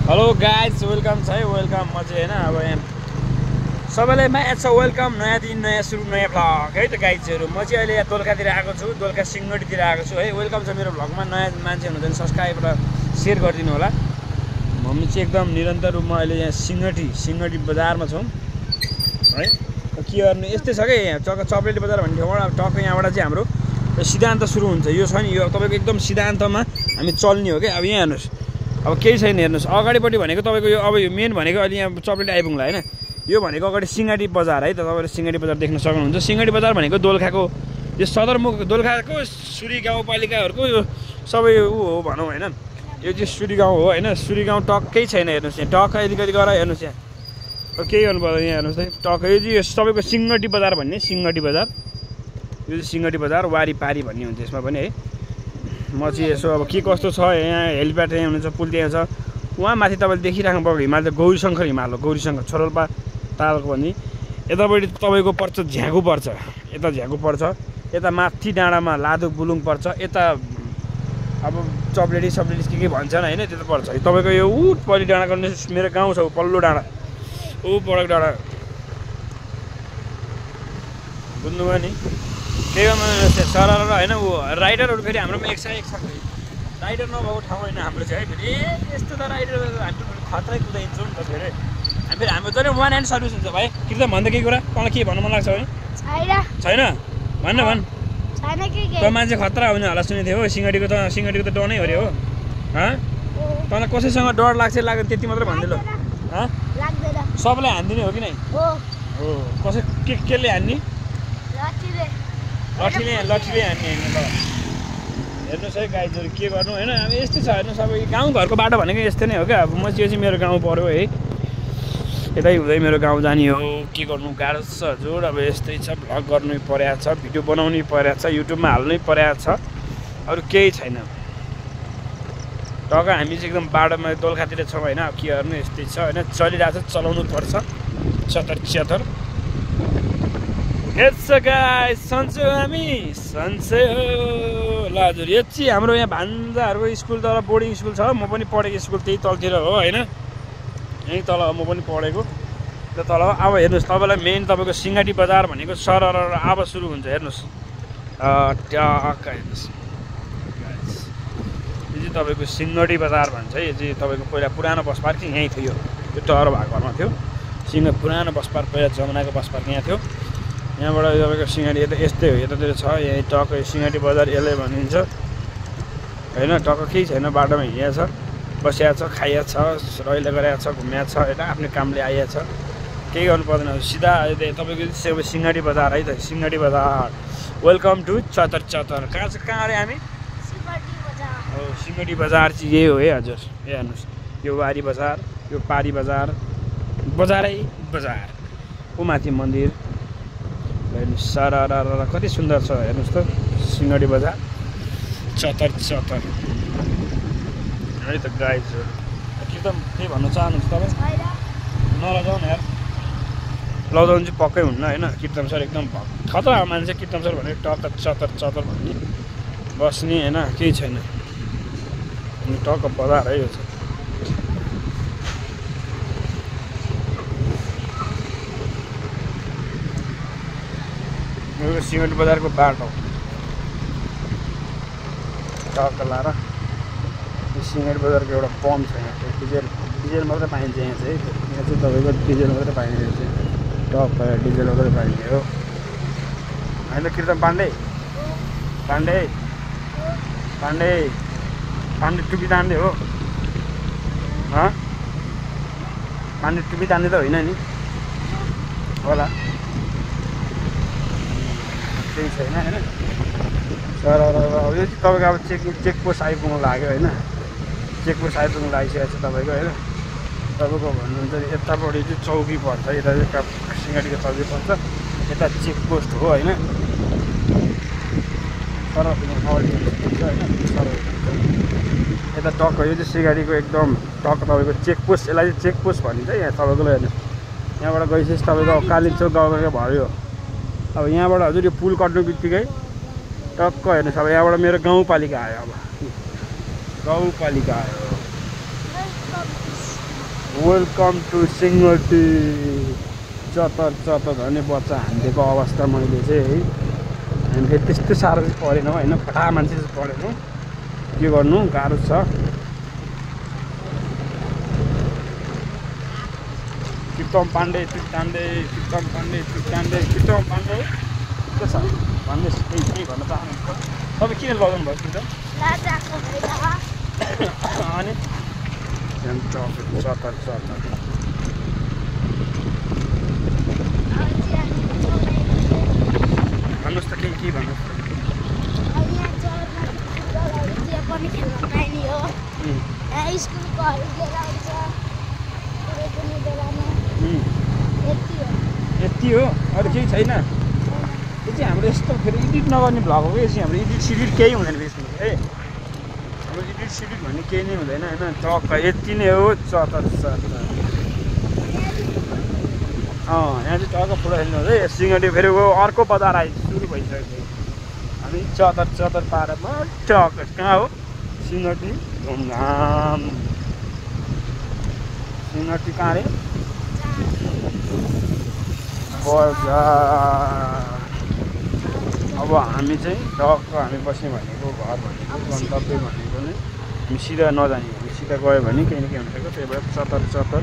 Hello guys welcome छ है welcome म चाहिँ हैन अब यहाँ सबैलाई म्याच छ वेलकम नयाँ दिन नयाँ सुरु नयाँ भ्लग है त गाइजहरु म चाहिँ अहिले यहाँ दोलखातिर आएको छु दोलखा सिंगडीतिर आएको छु है वेलकम छ मेरो भ्लगमा नयाँ मान्छे हुनुहुन्छ भने सब्स्क्राइब र शेयर गरिदिनु होला हामी चाहिँ एकदम निरन्तर रूपमा अहिले यहाँ सिंगडी बजारमा छौं है के गर्ने यस्तै छ के यहाँ चक्लेट बजार भन्ने ठाउँबाट टक्क यहाँबाट चाहिँ हाम्रो सिद्धान्त सुरु हुन्छ यो छ नि यो तपाईको एकदम सिद्धान्तमा हामी चल्ने हो के अब यहाँ हेर्नुस् अब केही छैन हेर्नुस् अगाडिपट्टि भनेको तपाईको यो अब यो मेन भनेको अलि यहाँ चक्लेट आइपुग्ला हैन यो भनेको अगाडि सिंगडी बजार है त तपाईले सिंगडी बजार देख्न सक्नुहुन्छ सिंगडी बजार भनेको दोलखाको यो सदरमुख दोलखाको सुरी गाउँपालिकाहरुको यो सबै उ हो भनौं हैन यो चाहिँ सुरी गाउँ हो हैन सुरी गाउँ टक्कै छैन हेर्नुस् यहाँ टक्क अलिकति गएर हेर्नुस् यहाँ अब केही गर्नु पर्दैन यहाँ हेर्नुस् त टक्क यो चाहिँ सबैको सिंगडी बजार भन्ने सिंगडी बजार यो चाहिँ सिंगडी बजार वारीपारी भन्ने हुन्छ यसमा पनि है म चाहिँ यसो अब के कस्तो छ यहाँ हेलिप्याड यहाँ हुनुहुन्छ पुल त्यहाँ छ उहाँ माथि तपाईले देखिराख्नु भएको हिमाल त गौरीशंकर हिमाल हो गौरीशंकर छोरोल्पा तालको पनि यतापट्टि तपाईको पर्छ झ्यागु पर्छ यता झ्यागु पर्छ यता माथि डाँडामा लादुक बुलुङ पर्छ यता अब चप्लेटी के भन्छन् हैन त्यता पर्छ तपाईको यो उट पल्ली डाँडाको मेरो गाउँ छ पल्लो डाँडा ऊ पडक डाँडा बुझ्नुभयो नि त्यही सरर हैन ऊ राइडरहरु फेरि हाम्रोमा एक छ राइडर नभएको ठाउँ हैन हाम्रो चाहिँ है फेरि यस्तो त राइडर हामी खतरै कुदाइन्छौँ नि त फेरि हाम्रो जहिले वान ह्यान्ड सर्भिस हुन्छ भाइ कृपया भन्दा केही कुरा तँलाई के भन्नु मन लाग्छ है छैन भन्न त मान्छे खतरा हुने होला सुनेको थियो हो सिंगडीको त डनै हो रे हो तँलाई कसैसँग डर लाग्छ लाग्दैन त्यति मात्रै भनिदिनु सबैलाई हान्दिने हो कि नै हो कसै केले हान्ने लठीले हान्ने हैन ल हेर्नुस् है गाइजहरु के गर्नु हैन अब यस्तै छ हेर्नु सबै गाउँघरको बाटो भनेको यस्तै नै हो क्या अब म चाहिँ मेरो गाउँ पर्यो है यतै हुँदै मेरो गाउँ जाने हो के गर्नु गाह्रो छ हजुर अब यस्तै छ भ्लग गर्नै पर्या छ भिडियो बनाउनै पर्या छ युट्युबमा हाल्नै पर्या छ अरु केही छैन टक्क हामी चाहिँ एकदम बाटोमा दोलखातिर छौँ हैन अब के गर्नु यस्तै छ हैन चलिरहेको छ चलाउनु पर्छ चतर It's a guy, सन्चै हो हामी सन्चै हो ल हजुर यो चाहिँ हाम्रो यहाँ भान्जाहरूको स्कुल तर बोर्डिङ स्कुल छ म पनि पढेको स्कुल त्यही तलतिर हो हैन यही तल म पनि पढेको त्यो तल अब हेर्नुस् तपाईलाई मेन तपाईको सिंगडी बजार भनेको सरर अब सुरु हुन्छ हेर्नुस् टक्क हेर्नुस् यो चाहिँ तपाईको सिंगडी बजार भन्छ यो चाहिँ तपाईको पहिला पुरानो बस पार्क यही थियो यो टहर भएको घरमा थियो पुरानो बस पार्क पहिला जमानाको बस पार्क यहाँ थियो यहाँबाट तपाईको सिंगडी यता यस्तै हो यतातिर छ यही टक्क सिंगडी बजार यसले भनिन्छ हैन टक्क केही छैन बाटोमा हिँडेको छ बसिया छ खाइया छ रहिले गरेको छ घुम्या छ हैन आफ्नो कामले आइया छ केही गर्नु पर्दैन सिधा तपाईको सिंगडी बजार है त सिंगडी बजार वेलकम टु चतर कहाँ अरे हामी सिंगडी बजार हो सिंगडी बजार चाहिँ यही हो है हजुर यहाँ हेर्नुस् यो वारी बजार यो पारी बजार बजारै बजार उ माथि मन्दिर हेर्नुस् सरर कति सुन्दर छ हेर्नुस् त सिंगडी बजार चतर है त गाइजहरु एकदम के भन्न चाहनुहुन्छ तपाईँ नलगाउँ न यार लगाउनु चाहिँ पक्कै हुन्न हैन कीर्तन सर एकदम खतरा मान्छे कीर्तन सर भने टक्क चतर भन्ने बस्ने हैन केही छैन टक्क बजार है यो चाहिँ यो सिंगडी बजारको बाटो टक्क लाएर सिंगडी बजारको एउटा पम्प छ यहाँ डिजेल मात्रै पाइन्छ यहाँ चाहिँ तपाईँको डिजेल मात्रै पाइने रहेछ टक्क डिजेल मात्रै पाइने हो होइन कृष्ण पाण्डे टुपी तान्ने हो पाण्डे टुपी तान्ने त होइन नि होला केही छैन हैन सर यो चाहिँ तपाईँको अब चेकपोस्ट आइपुग्नु लाग्यो होइन चेकपोस्ट आइपुग्नु लागिसकेको छ तपाईँको होइन तपाईँको भन्नुहुन्छ यतापट्टि चाहिँ चौकी पर्छ यता चाहिँ सिंगडीको चौकी पर्छ यता चेकपोस्ट हो होइन तर यता टक्क यो चाहिँ सिंगडीको एकदम टक्क तपाईँको चेकपोस्ट यसलाई चाहिँ चेकपोस्ट भनिन्छ यहाँ तपाईँको हेर्नु यहाँबाट गइसकेपछि तपाईँको कालिचोक गाउँको भयो अब यहाँबाट हजुर यो पुल कट्नु बित्तिकै टक्क हेर्नुहोस् अब यहाँबाट मेरो गाउँपालिका आयो अब गाउँपालिका आयो वेलकम टु सिङ्गटी। चतर चतर भन्ने बच्चा हानिदिएको अवस्था मैले चाहिँ है। हामी फेरि त्यस्तो साह्रो चाहिँ परेन होइन, फटा मान्छे चाहिँ परेन, के गर्नु गाह्रो छ। कृतम पाण्डे तुतान्डे कृतम पाण्डे तुतान्डे कृतम पाण्डे के छ भन्नुहोस्, केही भन्न चाहनुहुन्छ? तपाईँ किन लगाउनु भयो कृतम? अनि चतर चतर भन्नुहोस् त, केही भन्नुहोस् त। यति हो, अरू केही छैन? यो चाहिँ हाम्रो यस्तो फेरि एडिट नगर्ने भ्लग हो कि यो चाहिँ हाम्रो एडिट सिडिट केही हुँदैन यसमा है। हाम्रो एडिट सिडिट भन्ने केही नै हुँदैन होइन, टक्क यति नै हो। चतर चतर यहाँ चाहिँ टक्क पुरा खेल्नुहोस् है। सिङ्गडी फेरि अर्को बजार आइ सुरु भइसक्यो। हामी चतर चतर पारेमा टक्क कहाँ हो सिङ्गडी धुमधाम। सिङ्गडी कहाँ अरे? बजार। अब हामी चाहिँ टक्क हामी बस्ने भनेको घर भनेको गन्तव्य भनेको नै हामी सिधा नजाने, हामी सिधा गयो भने केही न केही हुनसक्छ। त्यही भएर चतर चतर